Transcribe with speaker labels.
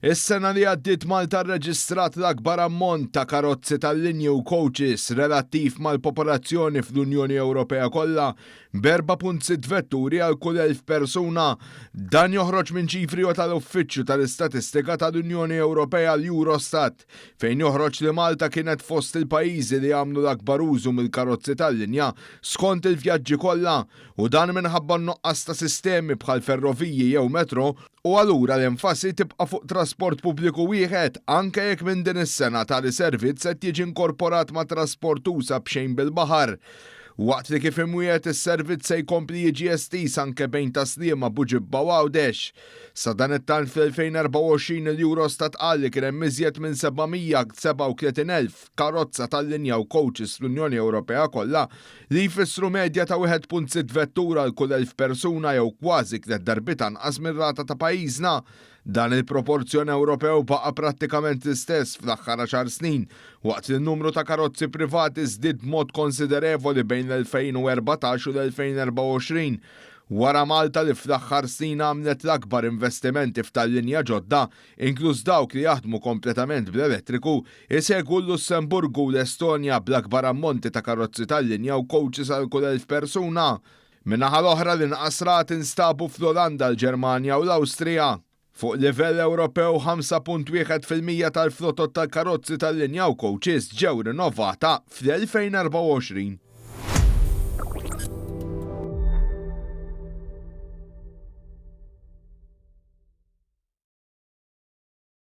Speaker 1: Is-sena li għaddiet Malta rreġistrat l-akbar ammont ta' karozzi tal-linji u coaches relattiv mal-popolazzjoni fl-Unjoni Ewropea kollha, b'4.6 vetturi għal kull 1,000 persuna. Dan joħroġ minn ċifri tal-Uffiċċju tal-Istatistika tal-Unjoni Ewropea l-Eurostat, fejn joħroġ li Malta kienet fost il-pajjiżi li għamlu l-akbar użu mill-karozzi tal-linja skont il-vjaġġi kollha, u dan minħabba n-nuqqas ta' sistemi bħal ferroviji jew metro U allura l-enfasi tibqa' fuq trasport pubbliku wieħed, anke jekk minn din is-sena tali servizz qed jiġi inkorporat ma' trasport usa' b'xejn bil-baħar. Waqt li kif imwiegħed is-servizz se jkompli jiġi estiż anke bejn Tas-Sliema, Buġibba u Għawdex. Sadanittant fl-2024 il-Eurostat qal li kien hemm iżjed minn 737,000 karozza tal-linja u coaches fl-Unjoni Ewropea kollha, li jfissru medja ta' 1.6 vettura għal kull 1,000 persuna jew kważi tliet darbiet anqas mir-rata ta' pajjiżna. Dan il-proporzjon Ewropew baqa' prattikament l-istess fl-aħħar għaxar snin, waqt li n-numru ta' karozzi privati żdied b'mod konsiderevoli bejn l-2014 u l-2024. Wara Malta li fl-aħħar snin għamlet l-akbar investimenti f'tal-linja ġodda, inkluż dawk li jaħdmu kompletament bl-elettriku, isegwu l-Lussemburgu u l-Estonja bl-akbar ammonti ta' karozzi tal-linja u coaches għal kull 1,000 persuna. Min-naħa l-oħra, l-inqas rati nstabu fl-Olanda, l-Ġermanja u l-Awstrija. Fuq livell Ewropew, 5.1% tal-flotot tal-karozzi tal-linja u coaches ġew rinnovata fl-2024.